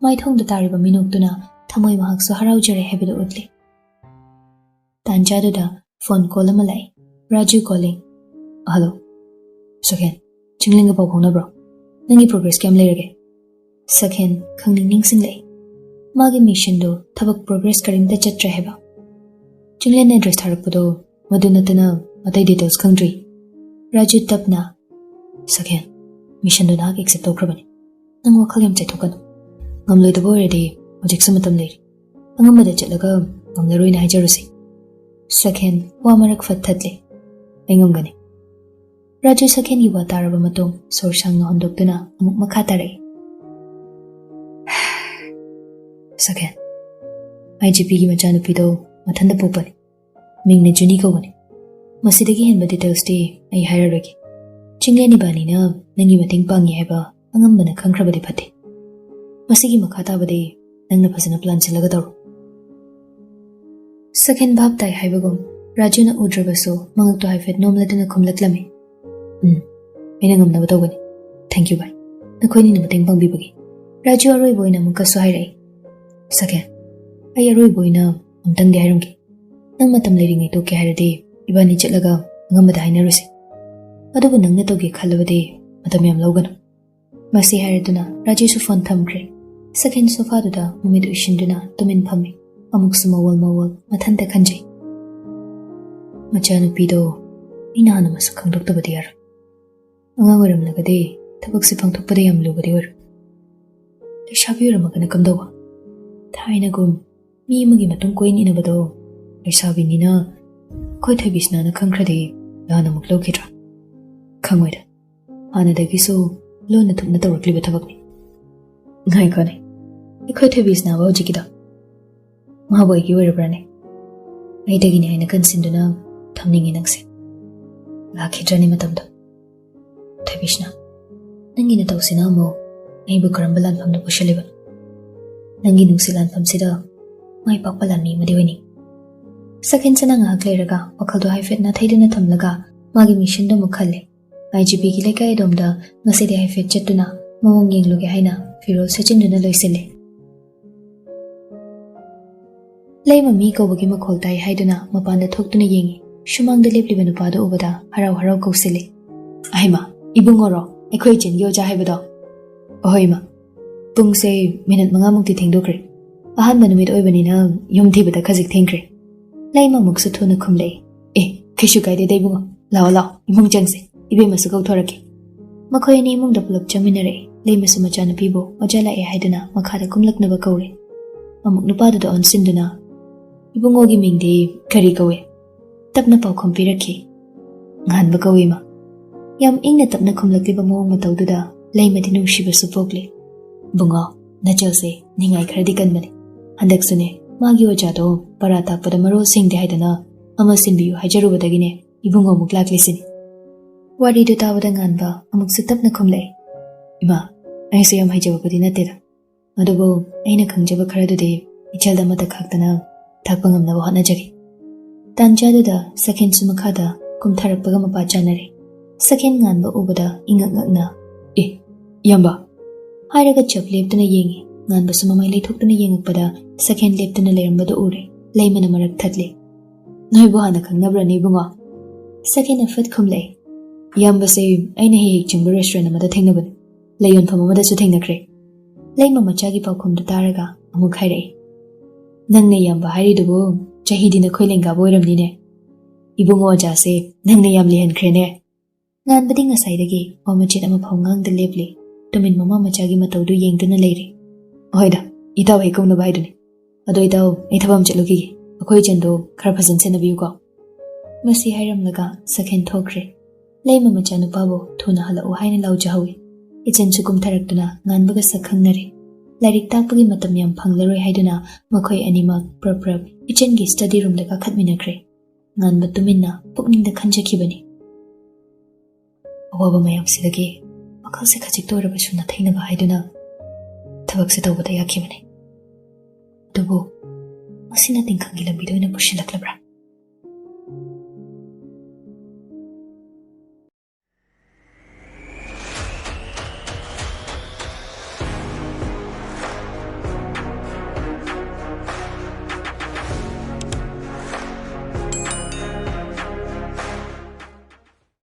ꯃꯥꯏꯊꯣꯡꯗ ꯇꯥꯔꯤꯕ ꯃꯤꯅꯣꯛꯇꯨꯅ ꯊꯃꯣꯏ ꯃꯍꯥꯛꯁꯨ ꯍꯔꯥꯎꯖꯔꯦ ꯍꯥꯏꯕꯗꯨ ꯎꯠꯂꯤ꯫ ꯇꯥꯟꯖꯥꯗꯨꯗ ꯐꯣꯟ ꯀꯣꯜ ꯑꯃ ꯂꯥꯛꯏ꯫ "ꯔꯥꯖꯨ ꯀꯣꯂꯤꯡ꯫" "ꯍꯜꯂꯣ꯫ ꯁꯈꯦꯟ, ꯆꯤꯡꯂꯦꯟꯒ ꯄꯥꯎ ꯐꯥꯎꯅꯕ꯭ꯔꯣ? ꯅꯪꯒꯤ ꯄ꯭ꯔꯣꯒ꯭ꯔꯦꯁ ꯀꯌꯥꯝ ꯂꯩꯔꯒꯦ?" ꯁꯈꯦꯟ ꯈꯪꯅꯤꯡ ꯅꯤꯡꯁꯤꯡꯂꯛꯏ꯫ ꯃꯥꯒꯤ ꯃꯤꯁꯟꯗꯨ ꯊꯕꯛ ꯄ꯭ꯔꯣꯒ꯭ꯔꯦꯁ ꯀꯔꯤꯝꯇ ꯆꯠꯇ꯭ꯔꯦ ꯍꯥꯏꯕ꯫ "ꯆꯤꯡꯂꯦꯟꯅ ꯑꯦꯗ꯭ꯔꯦꯁ ꯊꯥꯔꯛꯄꯗꯣ, ꯃꯗꯨ ꯅꯠꯇꯅ ꯑꯇꯩ ꯗꯤꯇꯦꯜꯁ ꯈꯪꯗ꯭ꯔꯤ꯫" ꯔꯥꯖꯨ ꯇꯞꯅ, "ꯁꯈꯦꯟ, ꯃꯤꯁꯟꯗꯨ ꯅꯍꯥꯛ ꯑꯦꯛꯁꯦꯞ ꯇꯧꯈ꯭ꯔꯕꯅꯤ꯫ ꯅꯪ ꯋꯥꯈꯜ ꯌꯥꯝ ꯆꯥꯏꯊꯣꯛꯀꯅꯨ꯫ ꯉꯝꯂꯣꯏꯗꯕ ꯑꯣꯏꯔꯗꯤ ꯍꯧꯖꯤꯛꯁꯨ ꯃꯇꯝ ꯂꯩꯔꯤ꯫ ꯑꯉꯝꯕꯗ ꯆꯠꯂꯒ ꯉꯝꯂꯔꯣꯏꯅ ꯍꯥꯏꯖꯔꯨꯁꯤ꯫" ꯁꯈꯦꯟ ꯋꯥ ꯃꯔꯛ ꯐꯠ ꯊꯠꯂꯦ꯫ "ꯑꯩ ꯉꯝꯒꯅꯤ꯫" ꯔꯥꯖꯨ ꯁꯈꯦꯟꯒꯤ ꯋꯥ ꯇꯥꯔꯕ ꯃꯇꯨꯡ ꯁꯣꯔ ꯁꯥꯡꯅ ꯍꯣꯟꯗꯣꯛꯇꯨꯅ ꯑꯃꯨꯛ ꯃꯈꯥ ꯇꯥꯔꯛꯏ꯫ "ꯁꯈꯦꯟ, ꯑꯥꯏ ꯖꯤ ꯄꯤꯒꯤ ꯃꯆꯥꯅꯨꯄꯤꯗꯣ ꯃꯊꯟꯇ ꯄꯣꯛꯄꯅꯤ꯫ ꯃꯤꯡꯅ ꯖꯨꯅꯤ ꯀꯧꯕꯅꯤ꯫ ꯃꯁꯤꯗꯒꯤ ꯍꯦꯟꯕ ꯗꯤꯇꯦꯜꯁꯇꯤ ꯑꯩ ꯍꯥꯏꯔꯔꯣꯏꯒꯦ꯫ ꯆꯤꯡꯂꯦꯟ ꯏꯕꯥꯅꯤꯅ ꯅꯪꯒꯤ ꯃꯇꯦꯡ ꯄꯥꯡꯉꯤ ꯍꯥꯏꯕ ꯑꯉꯝꯕꯅ ꯈꯪꯈ꯭ꯔꯕꯗꯤ ꯐꯠꯇꯦ꯫ ꯃꯁꯤꯒꯤ ꯃꯈꯥ ꯇꯥꯕꯗꯤ ꯅꯪꯅ ꯐꯖꯅ ꯄ꯭ꯂꯥꯟ ꯁꯤꯜꯂꯒ ꯇꯧꯔꯣ꯫" ꯁꯛꯍꯦꯟ ꯚꯥꯞ ꯇꯥꯏ ꯍꯥꯏꯕꯒꯨꯝ ꯔꯥꯖꯨꯅ ꯎꯗ꯭ꯔꯕꯁꯨ ꯃꯉꯛꯇꯣ ꯍꯥꯏꯐꯦꯠ ꯅꯣꯝꯂꯗꯨꯅ ꯈꯨꯝꯂꯛꯂꯝꯃꯤ꯫ "ꯎꯝ, ꯑꯩꯅ ꯉꯝꯅꯕ ꯇꯧꯒꯅꯤ꯫ Thank you, ꯚꯥꯏ꯫ ꯅꯈꯣꯏꯅꯤꯅ ꯃꯇꯦꯡ ꯄꯥꯡꯕꯤꯕꯒꯤ꯫" ꯔꯥꯖꯨ ꯑꯔꯣꯏꯕ ꯑꯣꯏꯅ ꯑꯃꯨꯛꯀꯁꯨ ꯍꯥꯏꯔꯛꯏ꯫ "ꯁꯛꯍꯦꯟ, ꯑꯩ ꯑꯔꯣꯏꯕ ꯑꯣꯏꯅ ꯑꯃꯨꯛꯇꯪꯗꯤ ꯍꯥꯏꯔꯝꯒꯦ꯫ ꯅꯪ ꯃꯇꯝ ꯂꯩꯔꯤꯉꯩ ꯇꯣꯛꯀꯦ ꯍꯥꯏꯔꯗꯤ ꯏꯕꯥꯅꯤ ꯆꯠꯂꯒ ꯑꯉꯝꯕꯗ ꯍꯥꯏꯅꯔꯨꯁꯦ꯫ ꯑꯗꯨꯕꯨ ꯅꯪꯅ ꯇꯧꯒꯦ ꯈꯜꯂꯕꯗꯤ ꯃꯇꯝ ꯌꯥꯝ ꯂꯧꯒꯅꯨ꯫" ꯃꯁꯤ ꯍꯥꯏꯔꯗꯨꯅ ꯔꯥꯖꯨꯁꯨ ꯐꯣꯟ ꯊꯝꯈ꯭ꯔꯦ꯫ ꯁꯛꯍꯦꯟ ꯁꯣꯐꯥꯗꯨꯗ ꯃꯃꯤꯠ ꯎꯏꯁꯤꯟꯗꯨꯅ ꯇꯨꯃꯤꯟ ꯐꯝꯃꯤ꯫ ꯑꯃꯨꯛꯁꯨ ꯃꯋꯣꯜ ꯃꯋꯣꯜ ꯃꯊꯟꯇ ꯈꯟꯖꯩ꯫ "ꯃꯆꯥꯅꯨꯄꯤꯗꯣ ꯑꯩꯅ ꯍꯥꯟꯅ ꯃꯁꯛ ꯈꯪꯗꯣꯛꯇꯕꯗꯤ ꯌꯥꯔꯣꯏ꯫ ꯑꯉꯥꯡ ꯑꯣꯏꯔꯝꯂꯒꯗꯤ ꯊꯕꯛꯁꯦ ꯄꯥꯡꯊꯣꯛꯄꯗ ꯌꯥꯝ ꯂꯨꯕꯗꯤ ꯑꯣꯏꯔꯣꯏ꯫ ꯂꯩꯁꯥꯕꯤ ꯑꯣꯏꯔꯝꯃꯒꯅ ꯀꯝꯗꯧꯕ? ꯊꯥꯏꯅꯒꯨꯝ ꯃꯤ ꯑꯃꯒꯤ ꯃꯇꯨꯡ ꯀꯣꯏꯟ ꯏꯟꯅꯕꯗꯣ ꯂꯩꯁꯥꯕꯤꯅꯤꯅ ꯑꯩꯈꯣꯏ ꯊꯣꯏꯕꯤꯁꯅꯥꯅ ꯈꯪꯈ꯭ꯔꯗꯤ ꯂꯥꯟꯅ ꯑꯃꯨꯛ ꯂꯧꯈꯤꯗ꯭ꯔꯥ? ꯈꯪꯉꯣꯏꯗ꯫ ꯍꯥꯟꯅꯗꯒꯤꯁꯨ ꯂꯣꯟꯅ ꯊꯨꯞꯅ ꯇꯧꯔꯛꯂꯤꯕ ꯊꯕꯛꯅꯤ꯫" "ꯉꯥꯏꯈꯣꯅꯦ, ꯑꯩꯈꯣꯏ ꯊꯣꯏꯕꯤꯁꯅꯥꯕ ꯍꯧꯖꯤꯛꯀꯤꯗꯣ ꯃꯥꯕꯨ ꯑꯩꯒꯤ ꯑꯣꯏꯔꯕ꯭ꯔꯥꯅꯦ? ꯑꯩꯗꯒꯤꯅꯦ ꯍꯥꯏꯅ ꯀꯟꯁꯤꯟꯗꯨꯅ ꯊꯝꯅꯤꯡꯉꯤ ꯅꯪꯁꯦ꯫ ꯂꯥꯛꯈꯤꯗ꯭ꯔꯅꯤ ꯃꯇꯝꯗꯣ?" "ꯊꯣꯏꯕꯤꯁꯅꯥ, ꯅꯪꯒꯤ ꯅꯇꯧꯁꯤꯅ ꯑꯃꯨꯛ ꯑꯩꯕꯨ ꯀꯔꯝꯕ ꯂꯥꯟꯐꯝꯗ ꯄꯨꯁꯤꯜꯂꯤꯕꯅꯣ? ꯅꯪꯒꯤ ꯅꯨꯡꯁꯤ ꯂꯥꯟꯐꯝꯁꯤꯗ ꯃꯥꯏ ꯄꯥꯛꯄ ꯂꯥꯟꯃꯤ ꯑꯃꯗꯤ ꯑꯣꯏꯅꯤꯡ꯫" ꯁꯛꯍꯦꯟ ꯆꯅꯥ ꯉꯥꯏꯍꯥꯛ ꯂꯩꯔꯒ ꯋꯥꯈꯜꯗꯣ ꯍꯥꯏꯐꯦꯠ ꯅꯥꯊꯩꯗꯨꯅ ꯊꯝꯂꯒ ꯃꯥꯒꯤ ꯃꯤꯁꯟꯗꯣ ꯑꯃꯨꯛ ꯈꯜꯂꯦ꯫ ꯑꯥꯏ ꯖꯤ ꯄꯤꯒꯤ ꯂꯩꯀꯥꯏ ꯑꯗꯣꯝꯗ ꯉꯁꯤꯗꯤ ꯍꯥꯏꯐꯦꯠ ꯆꯠꯇꯨꯅ ꯃꯑꯣꯡ ꯌꯦꯡꯂꯨꯒꯦ ꯍꯥꯏꯅ ꯐꯤꯔꯣꯜ ꯁꯦꯠꯆꯤꯟꯗꯨꯅ ꯂꯣꯏꯁꯤꯜꯂꯦ꯫ ꯂꯩꯃ ꯃꯤ ꯀꯧꯕꯒꯤ ꯃꯈꯣꯜ ꯇꯥꯏ ꯍꯥꯏꯗꯨꯅ ꯃꯄꯥꯟꯗ ꯊꯣꯛꯇꯨꯅ ꯌꯦꯡꯉꯤ꯫ ꯁꯨꯃꯥꯡꯗ ꯂꯦꯞꯂꯤꯕ ꯅꯨꯄꯥꯗꯨ ꯎꯕꯗ ꯍꯔꯥꯎ ꯍꯔꯥꯎ ꯀꯧꯁꯤꯜꯂꯤ꯫ "ꯑꯍꯩꯃ, ꯏꯕꯨꯡꯉꯣꯔꯣ, ꯑꯩꯈꯣꯏ ꯏꯆꯟꯒꯤ ꯑꯣꯖꯥ ꯍꯥꯏꯕꯗꯣ?" "ꯑꯍꯣꯏ ꯏꯃꯥ, ꯄꯨꯡꯁꯦ ꯃꯤꯅꯠ ꯃꯉꯥꯃꯨꯛꯇꯤ ꯊꯦꯡꯗꯣꯛꯈ꯭ꯔꯦ꯫ ꯑꯍꯥꯟꯕ ꯅꯨꯃꯤꯠ ꯑꯣꯏꯕꯅꯤꯅ ꯌꯨꯝ ꯊꯤꯕꯗ ꯈꯖꯤꯛ ꯊꯦꯡꯈ꯭ꯔꯦ꯫" ꯂꯩꯃ ꯑꯃꯨꯛꯁꯨ ꯊꯨꯅ ꯈꯨꯝꯂꯛꯏ꯫ "ꯑꯦ, ꯀꯩꯁꯨ ꯀꯥꯏꯗꯦꯗ ꯏꯕꯨꯡꯉꯣ, ꯂꯥꯛꯑꯣ ꯂꯥꯛꯑꯣ, ꯏꯃꯨꯡ ꯆꯪꯁꯦ, ꯏꯕꯦꯝꯃꯁꯨ ꯀꯧꯊꯣꯔꯛꯀꯦ꯫" ꯃꯈꯣꯏ ꯑꯅꯤ ꯏꯃꯨꯡꯗ ꯄꯨꯂꯞ ꯆꯪꯃꯤꯟꯅꯔꯛꯏ꯫ ꯂꯩꯃꯁꯨ ꯃꯆꯥꯅꯨꯄꯤꯕꯨ ꯑꯣꯖꯥ ꯂꯥꯛꯑꯦ ꯍꯥꯏꯗꯨꯅ ꯃꯈꯥꯗ ꯀꯨꯝꯂꯛꯅꯕ ꯀꯧꯔꯦ꯫ ꯑꯃꯨꯛ ꯅꯨꯄꯥꯗꯨꯗ ꯑꯣꯟꯁꯤꯟꯗꯨꯅ, "ꯏꯕꯨꯡꯉꯣꯒꯤ ꯃꯤꯡꯗꯤ ꯀꯔꯤ ꯀꯧꯏ?" ꯇꯞꯅ ꯄꯥꯎꯈꯨꯝ ꯄꯤꯔꯛꯈꯤ꯫ "ꯉꯥꯟꯕ ꯀꯧꯏ ꯏꯃꯥ꯫" ꯌꯥꯝ ꯏꯪꯅ ꯇꯞꯅ ꯈꯨꯝꯂꯛꯂꯤꯕ ꯃꯑꯣꯡ ꯃꯇꯧꯗꯨꯗ ꯂꯩꯃꯗꯤ ꯅꯨꯡꯁꯤꯕꯁꯨ ꯄꯣꯛꯂꯤ꯫ "ꯏꯕꯨꯡꯉꯣ, ꯅꯆꯜꯁꯦ ꯅꯤꯡꯉꯥꯏ ꯈꯔꯗꯤ ꯀꯟꯕꯅꯤ꯫ ꯍꯟꯗꯛꯁꯨꯅꯦ, ꯃꯥꯒꯤ ꯑꯣꯖꯥꯗꯣ ꯄꯔꯥ ꯇꯥꯛꯄꯗ ꯃꯔꯣꯜ ꯁꯦꯡꯗꯦ ꯍꯥꯏꯗꯅ ꯑꯃ ꯁꯤꯟꯕꯤꯌꯨ ꯍꯥꯏꯖꯔꯨꯕꯗꯒꯤꯅꯦ ꯏꯕꯨꯡꯉꯣ ꯑꯃꯨꯛ ꯂꯥꯛꯂꯤꯁꯤꯅꯤ꯫" ꯋꯥꯔꯤꯗꯨ ꯇꯥꯕꯗ ꯉꯥꯟꯕ ꯑꯃꯨꯛꯁꯨ ꯇꯞꯅ ꯈꯨꯝꯂꯛꯏ꯫ "ꯏꯃꯥ, ꯑꯩꯁꯨ ꯌꯥꯝ ꯍꯩꯖꯕꯕꯨꯗꯤ ꯅꯠꯇꯦꯗ꯫ ꯑꯗꯨꯕꯨ ꯑꯩꯅ ꯈꯪꯖꯕ ꯈꯔꯗꯨꯗꯤ ꯏꯆꯜꯗ ꯑꯃꯠꯇ ꯈꯥꯛꯇꯅ ꯊꯥꯛꯄ ꯉꯝꯅꯕ ꯍꯣꯠꯅꯖꯒꯦ꯫ ꯇꯥꯟꯖꯥꯗꯨꯗ ꯁꯛꯍꯦꯟꯁꯨ ꯃꯈꯥꯗ ꯀꯨꯝꯊꯔꯛꯄꯒ ꯃꯄꯥ ꯆꯥꯅꯔꯦ꯫ ꯁꯛꯍꯦꯟ ꯉꯥꯟꯕ ꯎꯕꯗ ꯏꯉꯛ ꯉꯛꯅ, "ꯑꯦ, ꯏꯌꯥꯝꯕ!" ꯍꯥꯏꯔꯒ ꯆꯞ ꯂꯦꯞꯇꯨꯅ ꯌꯦꯡꯉꯤ꯫ ꯉꯥꯟꯕꯁꯨ ꯃꯃꯥꯏ ꯂꯩꯊꯣꯛꯇꯨꯅ ꯌꯦꯡꯉꯛꯄꯗ ꯁꯛꯍꯦꯟ ꯂꯦꯞꯇꯨꯅ ꯂꯩꯔꯝꯕꯗꯨ ꯎꯔꯦ꯫ ꯂꯩꯃꯅ ꯃꯔꯛ ꯊꯠꯂꯦ꯫ "ꯅꯣꯏꯕꯨ ꯍꯥꯟꯅ ꯈꯪꯅꯕ꯭ꯔꯅꯦ, ꯏꯕꯨꯡꯉꯣ?" ꯁꯛꯍꯦꯟꯅ ꯐꯠ ꯈꯨꯝꯂꯛꯑꯦ꯫ "ꯏꯌꯥꯝꯕꯁꯦ ꯑꯩꯅ ꯍꯦꯛ ꯍꯦꯛ ꯆꯪꯕ restaurant ꯑꯃꯗ ꯊꯦꯡꯅꯕꯅꯤ꯫ ꯂꯩ ꯌꯣꯟꯐꯝ ꯑꯃꯗꯁꯨ ꯊꯦꯡꯅꯈ꯭ꯔꯦ꯫" ꯂꯩꯃ ꯃꯆꯥꯒꯤ ꯄꯥꯎꯈꯨꯝꯗꯨ ꯇꯥꯔꯒ ꯑꯃꯨꯛ ꯍꯥꯏꯔꯛꯏ, "ꯅꯪꯅ ꯏꯌꯥꯝꯕ ꯍꯥꯏꯔꯤꯗꯨꯕꯨ ꯆꯍꯤꯗꯤ ꯅꯈꯣꯏ ꯂꯦꯡꯒꯥꯕꯨ ꯑꯣꯏꯔꯝꯅꯤꯅꯦ꯫ ꯏꯕꯨꯡꯉꯣ ꯑꯣꯖꯥꯁꯦ ꯅꯪꯅ ꯌꯥꯝ ꯂꯤꯍꯟꯈ꯭ꯔꯦꯅꯦ꯫" ꯉꯥꯟꯕꯗꯤ ꯉꯁꯥꯏꯗꯒꯤ ꯋꯥ ꯃꯆꯦꯠ ꯑꯃ ꯐꯥꯎ ꯉꯥꯡꯗ ꯂꯦꯞꯂꯤ꯫ ꯇꯨꯃꯤꯟ ꯃꯃꯥ ꯃꯆꯥꯒꯤ ꯃꯇꯧꯗꯨ ꯌꯦꯡꯗꯨꯅ ꯂꯩꯔꯤ꯫ "ꯍꯣꯏꯗ, ꯏꯇꯥꯎ ꯍꯦꯛ ꯀꯧꯅꯕ ꯍꯥꯏꯗꯨꯅꯤ꯫ ꯑꯗꯣ ꯏꯇꯥꯎ, ꯑꯩ ꯊꯕꯛ ꯑꯃ ꯆꯠꯂꯨꯈꯤꯒꯦ꯫ ꯑꯩꯈꯣꯏ ꯏꯆꯟꯗꯣ ꯈꯔ ꯐꯖꯅ ꯁꯦꯟꯅꯕꯤꯌꯨꯀꯣ꯫" ꯃꯁꯤ ꯍꯥꯏꯔꯝꯂꯒ ꯁꯛꯍꯦꯟ ꯊꯣꯛꯈ꯭ꯔꯦ꯫ ꯂꯩꯃ ꯃꯆꯥꯅꯨꯄꯥꯕꯨ ꯊꯨꯅ ꯍꯜꯂꯛꯎ ꯍꯥꯏꯅ ꯂꯥꯎꯖꯍꯧꯏ꯫ ꯏꯆꯟꯁꯨ ꯀꯨꯝꯊꯔꯛꯇꯨꯅ ꯉꯥꯟꯕꯒ ꯁꯛ ꯈꯪꯅꯔꯦ꯫ ꯂꯥꯏꯔꯤꯛ ꯇꯥꯛꯄꯒꯤ ꯃꯇꯝ ꯌꯥꯝ ꯐꯪꯂꯔꯣꯏ ꯍꯥꯏꯗꯨꯅ ꯃꯈꯣꯏ ꯑꯅꯤꯃꯛ ꯄ꯭ꯔꯞ ꯄ꯭ꯔꯞ ꯏꯆꯟꯒꯤ study roomꯗ ꯀꯥꯈꯠꯃꯤꯟꯅꯈ꯭ꯔꯦ꯫ ꯉꯥꯟꯕ ꯇꯨꯃꯤꯟꯅ ꯄꯨꯛꯅꯤꯡꯗ ꯈꯟꯖꯈꯤꯕꯅꯤ꯫ ꯑꯋꯥꯕ ꯃꯌꯥꯝꯁꯤꯗꯒꯤ ꯋꯥꯈꯜꯁꯦ ꯈꯖꯤꯛꯇ ꯑꯣꯏꯔꯕꯁꯨ ꯅꯥꯊꯩꯅꯕ ꯍꯥꯏꯗꯨꯅ ꯊꯕꯛꯁꯦ ꯇꯧꯕꯗ ꯌꯥꯈꯤꯕꯅꯤ꯫ ꯑꯗꯨꯕꯨ ꯃꯁꯤꯅ ꯇꯤꯡꯈꯪꯒꯤ ꯂꯝꯕꯤꯗ ꯑꯣꯏꯅ ꯄꯨꯁꯤꯜꯂꯛꯂꯕ꯭ꯔꯥ?